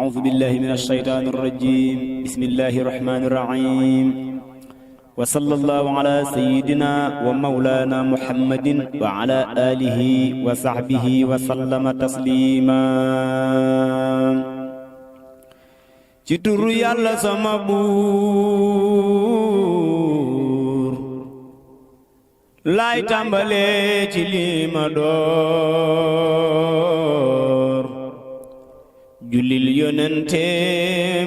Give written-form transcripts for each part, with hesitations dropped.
أعوذ بالله من الشيطان الرجيم بسم الله الرحمن الرحيم وصلى الله على سيدنا ومولانا محمد وعلى آله وصحبه وسلم تسليما ci turu Yàlla sama buur laay tàmbalee ci li ma door jullil yonente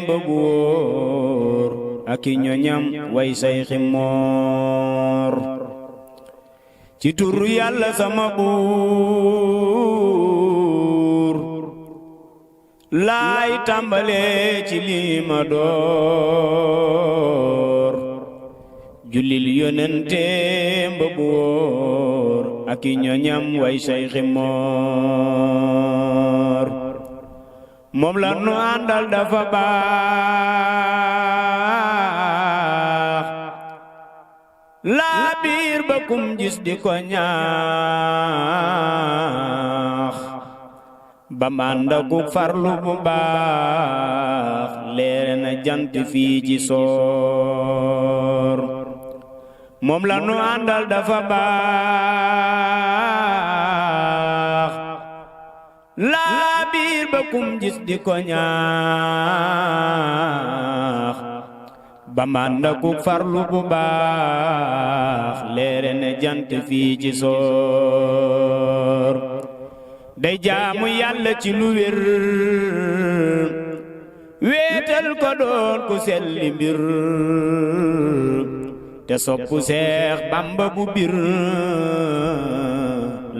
ba wóor ak i ñoñam way sayxi moor ci turu Yàlla sama buur laay tàmbalee ci li ma door jullil yonente ba wóor ak i ñoñam way sayxi moor moom la nu àndal dafa baax laa biir ba kum gis di ko ñaax ba màndaku farlu bu baax leere na jant fii ci soor moom la nu àndal dafa baax laa biir ba kum gis di ko ñaax ba màndaku farlu bu baax leere na jant fii ci soor day jaamu Yàlla ci lu wér wéetal ko doon ku selli mbir te soppu Seex Bamba bu bir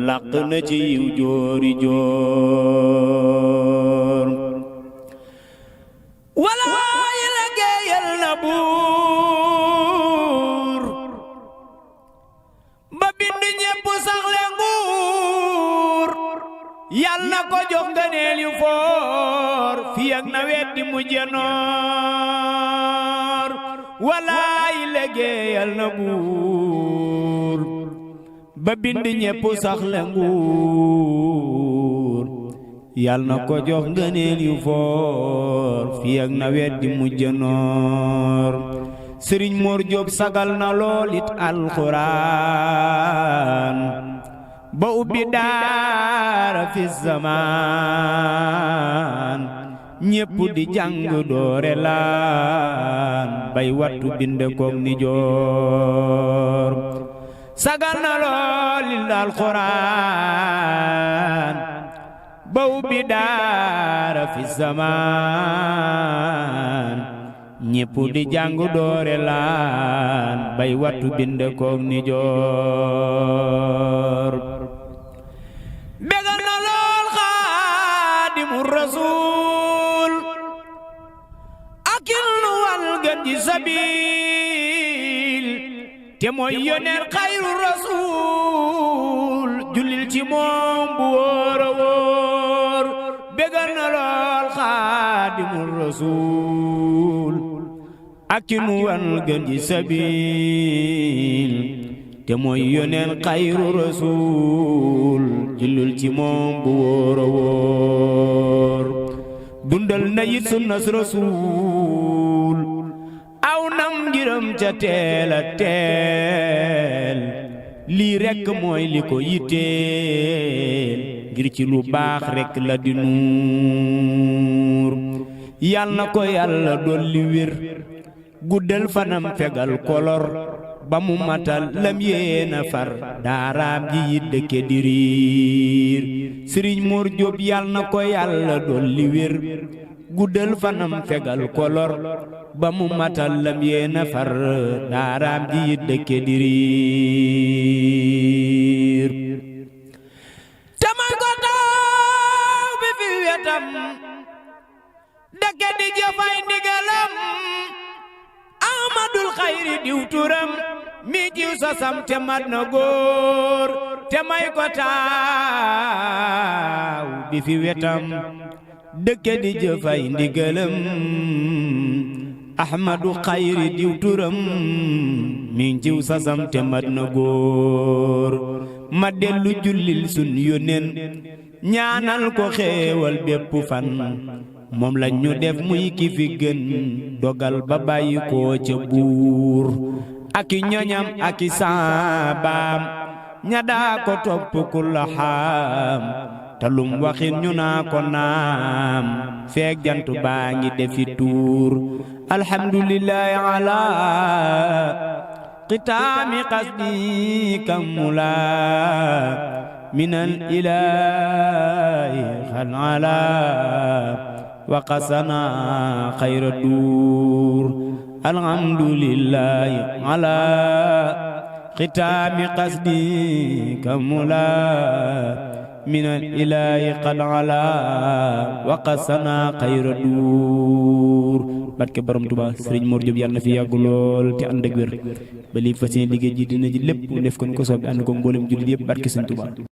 làq na ci yiw joori joor walaay liggéeyal na buur ba bind ñépp saxle nguur Yàlla ko jox ngëneel yu foor fii ak nawet di mujj noor walaay liggéeyal na buur ba bind ñépp saxle nguur Yàlla ko jox ngëneel yu foor fii ak nawet di mujj noor Sëriñ Mor Jóob sagal na loolit alxuraan ba ubbi daara fi zamaan ñépp di jàng doore laan bay wattu bind koog ni joor sagal na loolil alxuraan ba ubbi daara fi zamaan ñépp di jàng doore laan bay wattu bind koog ni joor bégal na lool Xaadimu Rasuul akil nu wal gën ji sabiil te mooy yoneen xayru rasuul jullil ci moom bu wóor a wóor bégal na lool Xaadimu Rasuul akil nu wal gën ji sabiil te mooy yoneen xayru rasuul jullil ci moom bu wóor a wóor dundal na yit sunnas rasuul aw nam ngiram ca teel a teel lii rekk mooy li ko yitteel ngir ci lu baax rekk la di nuur Yàlla na ko Yàlla dolli wér guddal fanam fegal kolor ba mu matal lam yéena far daaraam ji yit dëkke di riir Sëriñ Mor Jóob Yàlla na ko Yàlla dolli wér guddal fanam fegal kolor ba mu matal lam yéena far daaraam ji yit dëkke di riir tamay ko taw bi fi wetam dëkke di jëfay ndigalam Ahmadul Xayri diw turam mi jiw sosam te mat na góor te may ko taaw bi fi wetam dëkke di jëfay ndigalam Ahmadu Xayri diw turam mi jiw sosam te mat na góor ma dellu jullil sun yónneen ñaanal ko xéewal bépp fan moom la ñu def muy ki fi gën dogal ba bàyyi ko ca buur ak i ñoñam ak i saabaam ña daa ko topp ku la xaam talum waxin ñu naa ko naam feek jant baa ngi defi tuur alhamdulillahi ala qitaami qasdi kamula minal ilaahi xal ala wa qasana xayra duur alhamdulillahi ala qitaami qasdi kamula minal ilaahi xal ala wa qasana xayra duur barke borom Tuubaa Sëriñ Mor Diop yàlla na fi yàgg lool te ànd ak wér ba lii fas yéene liggéey ji dina ji lépp def kon ko soob ànd ko mboolem jullit yëpp barke Sëriñ Tuubaa